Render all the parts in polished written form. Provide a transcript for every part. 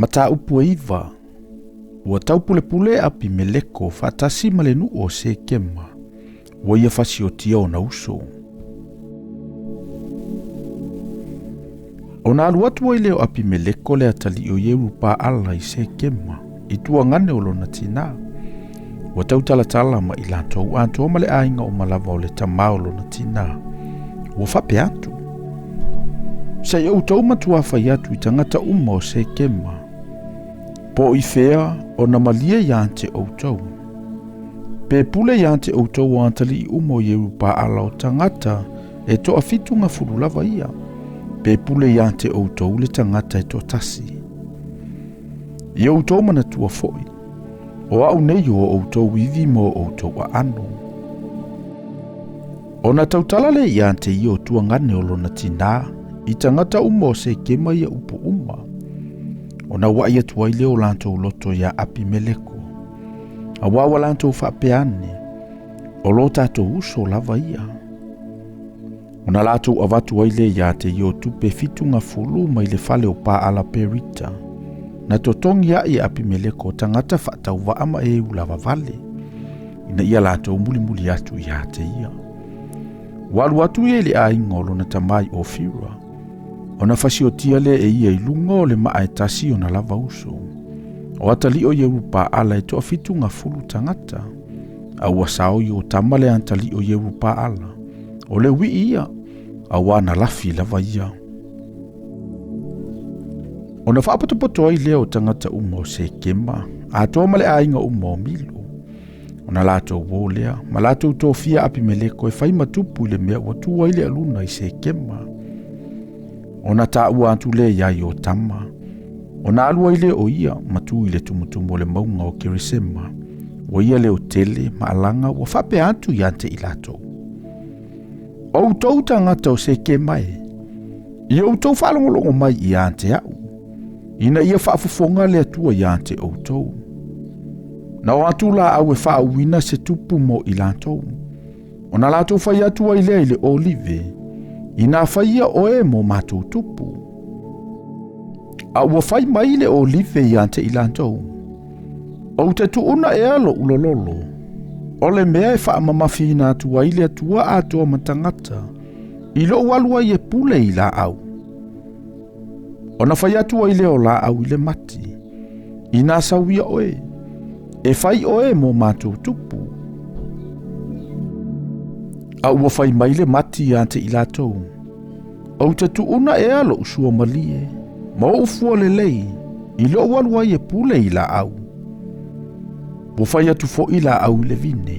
Mataupu e 9. Ua taupulepule Apimeleko faatasi ma le nuu o Sekema, ua ia fasiotia ona uso. Ona alu atu ai lea o Apimeleko le atalii o Ierupaala i Sekema, i tuagane o lona tinā. Ua tautalatala ma i latou atoa ma le aiga uma lava o le tamā o lona tinā. Ua faapea atu, Se i outou matuā fai atu i tagata uma o Sekema, po o i fea ona malie iā te outou. Pe pule iā te outou o atalii uma o Ierupaala o tagata e toafitu gafulu lava ia, pe pule iā te outou le tagata e toatasi. Ia outou manatua foi, o a'u nei o outou ivi ma o outou aano. Ona tautala lea iā te ia o tuagane o lona tinā, i tagata uma o Sekema ia upu uma. Ona ua'i atu ai lea o latou loto iā Apimeleko. Auā ua latou faapea ane, O lo tatou uso lava ia. Ona latou avatu ai lea iā te ia o tupe 70 mai le fale o Paala Perita. Na totogi a'i e Apimeleko tagata faatauvaa ma e ulava vale, ina ia latou mulimuli atu iā te ia. Ua alu atu ia i le aiga o lona tamā i Ofira, ona fasiotia lea e ia i luga o le maa e tasi ona lava uso. O atalii o Ierupaala e 70 tagata, a ua sao Iotama le atalii o Ierupaala, o le uii ia, auā na lafi lava ia. Ona faapotopoto ai lea o tagata uma o Sekema, atoa ma le aiga uma o Milo. Ona latou o lea, ma latou tofia Apimeleko e fai ma tupu i le mea ua tu ai le aluna i Sekema. Ona taua atu lea iā Iotama, ona alu ai lea o ia ma tu i le tumutumu o le mauga o Keresema, ua ia leo tele ma alaga ua faapea atu ia te i latou. Outou tagata o Sekema e, ia outou faalogologo mai ia te a'u, ina ia faafofoga le Atua ia te outou. Na o atu laau e faauuina se tupu mo i latou. Ona latou fai atu ai lea i le olive, Inā faia oe mo matou tupu. A ua fai mai le olive ia te i latou, Ou te tuuna ea lo'u lololo, o le mea e faamamafiina atu ai le Atua atoa ma tagata, i lo'u alu ai e pule i laau. Ona fai atu ai lea o laau i le mati, Inā sauia oe, e fai oe mo matou tupu. A ua fai mai le mati ia te i latou, Ou te tuuna ea lo'u sua malie, ma o'u fua lelei, i lo'u alu ai e pule i laau. Ua fai atu fo'i laau i le vine,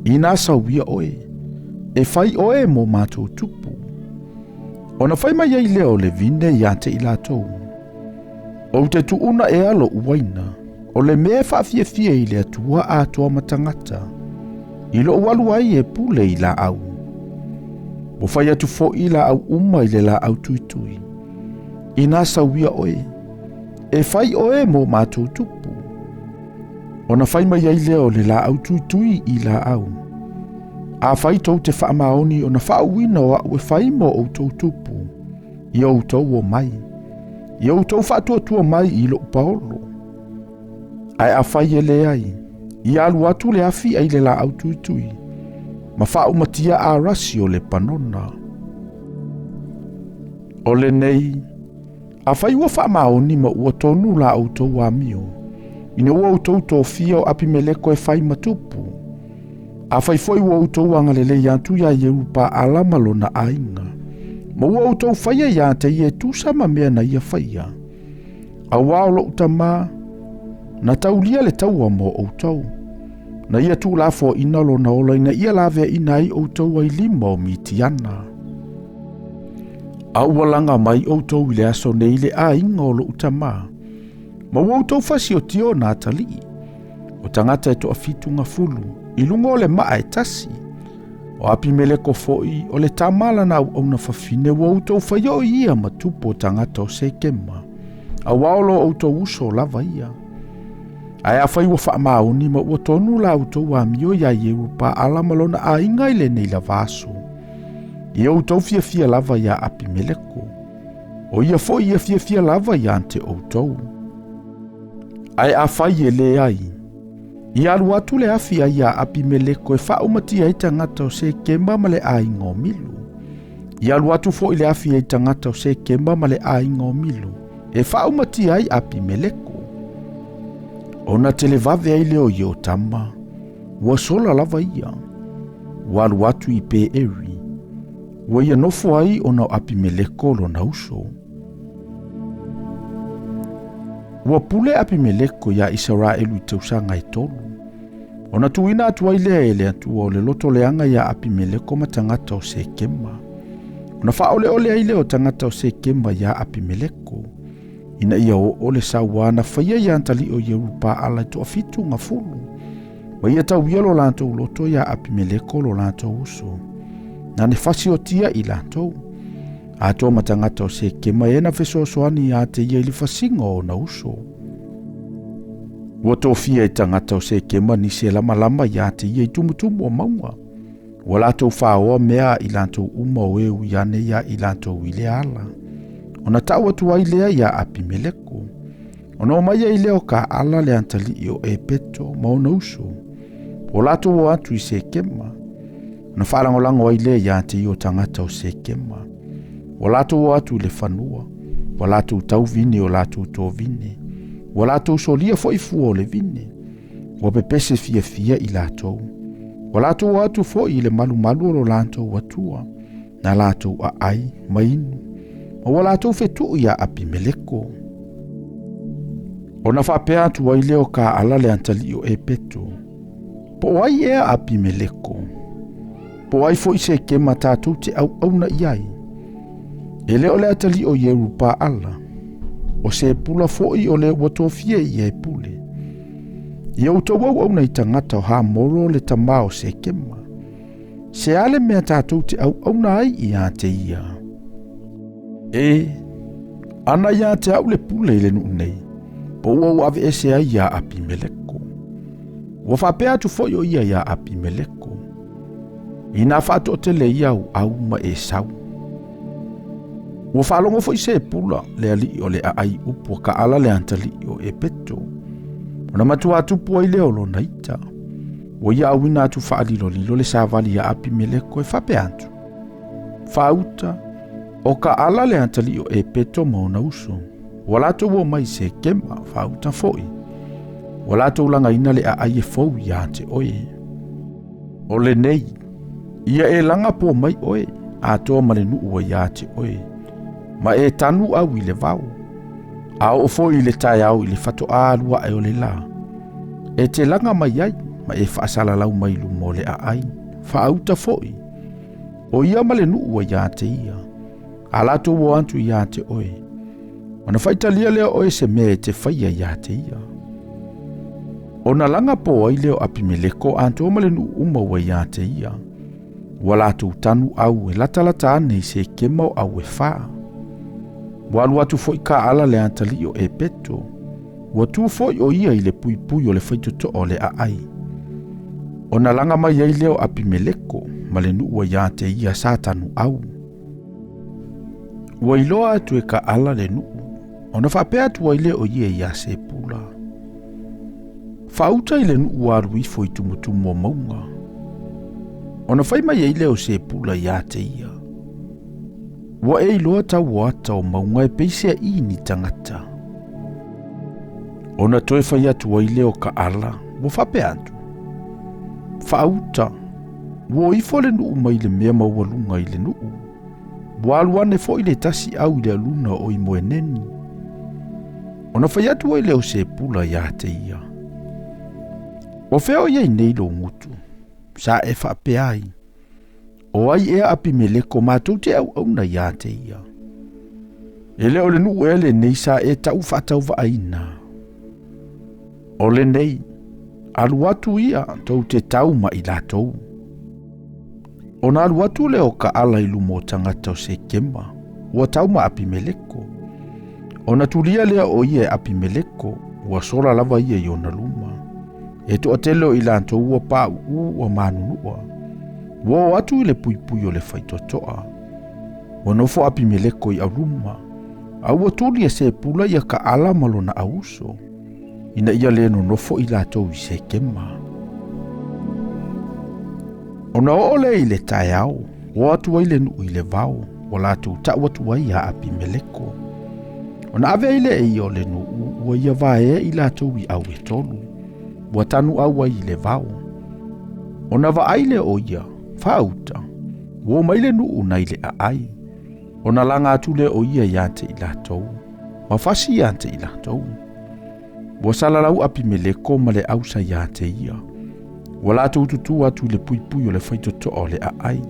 Inā sauia oe, e fai oe mo matou tupu. Ona fai mai ai lea o le vine ia te i latou, Ou te tuuna ea lo'u uaina, o le mea e faafiafia i le Atua atoa ma tagata, i lo'u alu ai e pule i laau. Ua fai atu fo'i laau uma i le laau tuitui, Inā sauia oe, e fai oe mo matou tupu. Ona fai mai ai lea o le laau tuitui i laau, Afai tou te faamaoni ona faauuina o a'u e fai mo outou tupu, ia outou omai, ia outou faatuatua mai i lo'u paolo. Ae afai e leai, ia alu atu le afi ai le laau tuitui, ma faaumatia arasi o Lepanona. O lenei, afai ua faamaoni ma ua tonu la outou amio, ina ua outou tofia o Apimeleko e fai ma tupu, afai foi ua outou agalelei atu iā Ierupaala ma lona aiga, ma ua outou faia iā te ia e tusa ma mea na ia faia, auā o lo'u tamā, na taulia le taua mo outou, na ia tuulafoaina lona ola ina ia laveaina ai outou ai lima o Mitiana. A ua laga mai outou i le aso nei le aiga o lo'u tamā, ma ua outou fasiotia ona atalii, o tagata e 70, i luga o le maa e tasi. O Apimeleko fo'i, o le tama lana auauna fafine, ua outou faia o ia ma tupu o tagata o Sekema, auā o lo outou uso lava ia. Ae afai ua faamaoni ma ua tonu la outou amio iā Ierupaala ma lona aiga i lenei lava aso, ia outou fiafia lava iā Apimeleko, o ia fo'i ia fiafia lava iā te outou. Ae afai e leai, ia alu atu le afi ai iā Apimeleko e faaumatia ai tagata o Sekema ma le aiga o Milo. Ia alu atu foi le afi ai tagata o Sekema ma le aiga o Milo e faaumatia ai Apimeleko. Ona televave ai lea o Iotama, ua sola lava ia, ua alu atu i Peeri, ua ia nofo ai ona o Apimeleko lona uso. Ua pule Apimeleko iā Isaraelu i tausaga e tolu. Ona tuuina atu ai lea e le Atua o le loto leaga iā Apimeleko ma tagata o Sekema. Ona faaoleole ai lea o tagata o Sekema iā Apimeleko, ina ia oo le sauā na faia iā atalii o Ierupaala e toafitu gafulu, ma ia tauia lo latou loto iā Apimeleko lo latou uso, na ne fasiotia i latou. Atoa ma tagata o Sekema e na fesoasoani ia te ia i le fasiga o ona uso. Ua tofia e tagata o Sekema nisi e lamalama ia te ia i tumutumu o mauga. Ua latou faoa mea i latou uma o e ui ane ia i latou i le ala. Ona tau atu ai lea ia Apimeleko. Ona omai ai lea o Kaala le atalii o Epeto ma ona uso. Ua latou o atu i Sekema. Ona faalagolago ai lea ia te ia o tagata o Sekema. Ua latou o atu i le fanua, ua latou tau vine o latou tovine, ua latou solia foi fua o le vine, ua pepese fiafia i latou. Ua latou o atu foi i le malumalu o lo latou atua, na latou aai ma inu, ma ua latou fetuu ia Apimeleko. Ona faapea atu ai lea o Kaala le atalii o Epeto, Po o ai ea Apimeleko? Po o ai foi Sekema tatou te auauna i ai? E le o le atalii o Ierupaala, o Sepula foi o le ua tofia ia e pule. Ia outou auauna i tagata o Hamoro le tama o Sekema. Se a le mea tatou te auauna ai ia te ia? E, ana ia te au le pule i le nuu nei, po ua ou aveese ai ia Apimeleko. Ua faapea atu foi o ia ia Apimeleko, Inā faatoatele ia au au ma Esau. Ua faalogo foi Sepula le alii o le aai upu a Kaala le atalii o Epeto. Ona matua tupu ai lea o lona ita. Ua ia auina atu faalilolilo le savali ia Apimeleko e faapea atu, Faauta, o Kaala le atalii o Epeto ma ona uso. Ua latou o mai Sekema, faauta foi. Ua latou lagaina le aai e fou ia te oe. O lenei, ia e laga po mai oe, atoa ma le nuu ua ia te oe, ma e tanu au i le vao. A oo foi i le taeao i le fatoā alu ae o le lā, e te laga mai ai, ma e faasalalau mai i luma o le aai, faauta foi. O ia ma le nuu ua ia te ia, a latou o atu ia te oe. Ona faitalia lea o oe se mea e te faia ia te ia. Ona laga po ai lea o Apimeleko atoa ma le nuu uma ua ia te ia. Ua latou tanu au e latalata ane i Sekema o au e fa. Ua alu atu foi Kaala le atalii o Epeto. Ua tu foi o ia i le puipui o le faitotoa o le aai. Ona laga mai ai lea o Apimeleko ma le nuu ua ia te ia sa tanu au. Ua iloa atu e Kaala le nuu, ona faapea atu ai lea o ia iā Sepula, Faauta i le nuu ua alu ifo i tumutumu o mauga. Ona fai mai ai lea o Sepula iā te ia, Ua e iloa tau o ata o mauga e peisea i ni tagata. Ona toe fai atu ai lea o Kaala, ua faapea atu, Faauta, Ua o ifo le nuu mai le mea maualuga i le nuu. Ua alu ane foi le tasi au i le aluna o Imoeneni. Ona fai atu ai lea o Sepula ia te ia, O fea o i ai nei lou gutu? Sa e faapea ai, O ai ea Apimeleko matou te auauna ia te ia? E le o le nuu ea lenei sa e tau faatauvaaina? O lenei, alu atu ia tou te tau ma i latou. Ona alu atu lea o Kaala i luma o tagata o Sekema, ua tau ma Apimeleko. Ona tulia lea o ia e Apimeleko, ua sola lava ia i ona luma. E toatele o i latou ua pauu ua manunua. Ua o atu i le puipui o le faitotoa. Ua nofo Apimeleko i auluma, a ua tuli e Sepula ia Kaala ma lona auso. ina ia le nonofo i latou i Sekema. Ona oo lea i le taeao, o atu ai le nuu i le vao, ua latou tau atu ai ia Apimeleko. Ona ave ai lea e ia o le nuu, ua ia vaea i latou i au e tolu, ua tanu au ai i le vao. Ona vaai lea o ia, faauta, ua o mai le nuu nai le aai. Ona laga atu lea o ia ia te i latou, ma fasi ia te i latou. Ua salalau Apimeleko ma le au sa ia te ia. Ua latou tutu atu i le puipui o le faitotoa o le aai.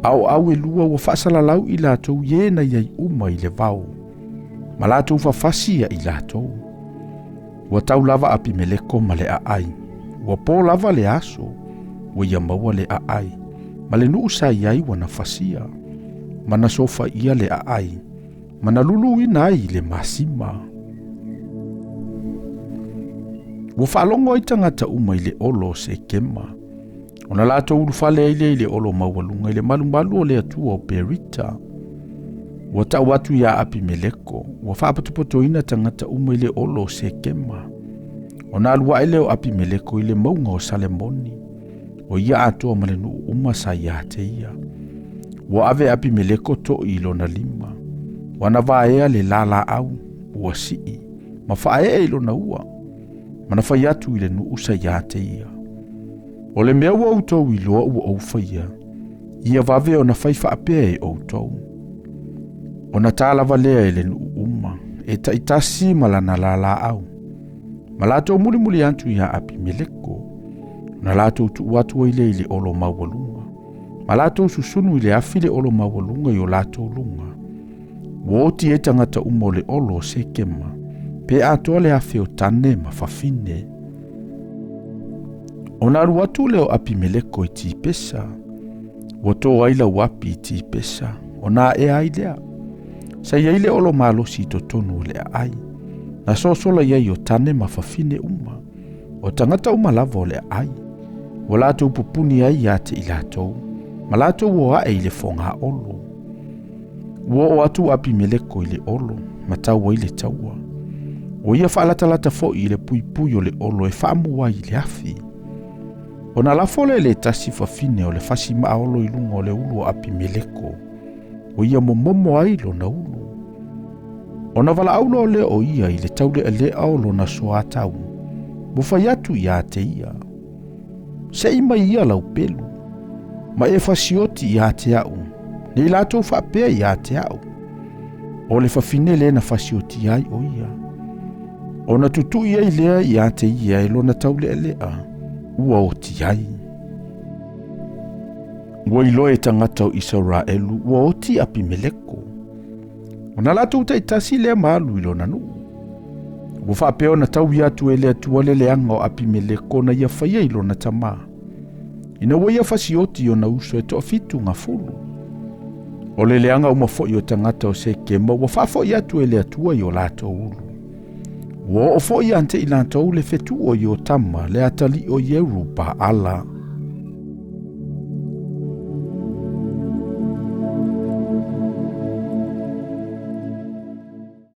A o au e lua ua faasalalau i latou i e na iai uma i le vao, ma latou fafasi ia i latou. Ua tau lava Apimeleko ma le aai. Ua po lava le aso, ua ia maua le aai, ma le nuu sa i ai ua na fasia, ma na sofa ia le aai, ma na luluina ai i le masima. Ua faalogo ai tagata uma i le olo o Sekema, ona latou ulufale ai lea i le olo maualuga i le malumalu o le Atua o Perita. Ua tau atu ia Apimeleko, ua faapotopotoina tagata uma i le olo o Sekema. Ona alu ae lea o Apimeleko i le mauga o Salemoni, o ia atoa ma le nuu uma sa ia te ia. Ua ave Apimeleko to'i i lona lima, ua na vaea le lalaau, ua sii, ma faaee i lona ua, ma na fai atu i le nuu sa ia te ia. O le mea ua outou iloa ua ou faia, ia vave ona fai faapea e outou. Ona ta lava lea e le nuu uma, e taitasi ma lana lalaau. Ma latou mulimuli atu ia Apimeleko, na latou tuu atu ai lea i le olo maualuga. Ma latou susunu i le afi le olo maualuga i o latou luga. Ua oti ai tagata uma o le olo o Sekema, pe atoa le afe o tane ma fafine. Ona alu atu lea o Apimeleko i Tipesa, ua to ai lau api i Tipesa, ona aea ai lea. Sa i ai le olo malosi i totonu o le aai, na sosola i ai o tane ma fafine uma, o tagata uma lava o le aai. Ua latou pupuni ai ia te i latou, ma latou o ae i le foga olo. Ua oo atu Apimeleko i le olo, ma tau ai le taua. Ua ia faalatalata foi i le puipui o le olo e faamu ai i le afi. Ona lafo lea i le tasi fafine o le fasi maaolo i luga o le ulu o Apimeleko, ua ia momomo ai lona ulu. Ona valaau loa lea o ia i le taulealea o lona soatau, ua fai atu ia te ia, Sei mai ia lau pelu, ma e fasioti ia te au, nei latou faapea ia te au. O le fafine le na fasioti ai o ia. Ona tutui ai lea ia te ia e lona taulealea, ua oti ai. Ua iloa e tagata o Isaraelu ua oti Apimeleko. Ona latou taitasi lea ma alu i lona nuu. Ua faapea ona taui atu e le Atua le leaga o Apimeleko na ia faia i lona tamā, ina ua ia fasioti i ona uso e toafitu gafulu. O le leaga uma foi o tagata o Sekema ua faafoi atu e le Atua i o latou ulu. Ua oo foi ia te i latou le fetuo i Iotama le atalii o Ierubaala.